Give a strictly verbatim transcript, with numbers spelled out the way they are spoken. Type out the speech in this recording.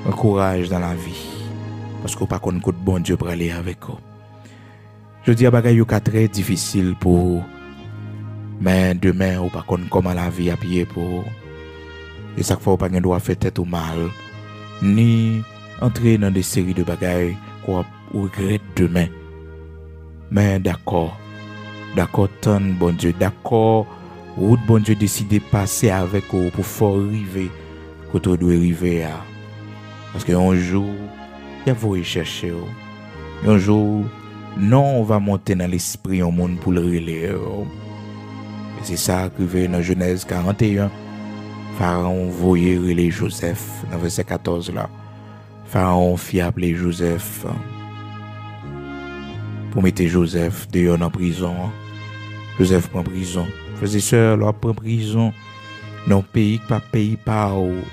Pran kouraj nan lavi, paske w pa konn kot Bondye prale avèk ou. Jodi a, bagay yo ka trè difisil pou ou, men demen, ou pa konn kòman lavi ap ye pou ou. E sa k fè w pa gen dwa fè tèt ou mal, ni antre nan de seri de bagay ke w ap regrèt demen. Men dakò, dakò tann Bondye, dakò wout Bondye deside pase avèk ou pou fè w rive kote w dwe rive a. Paske yon jou, y ap voye chèche w. Yon jou, non w va monte nan lespri yon moun pou l rele w. E se sa k rive nan Jenèz karant e en. Farawon voye rele Jozèf nan vèsè katòz la. Farawon fè aple Jozèf pou mete Jozèf deyò nan prizon an. Jozèf pran prizon. Frè e sè, lè w ap pran prizon nan yon peyi k pa peyi pa w,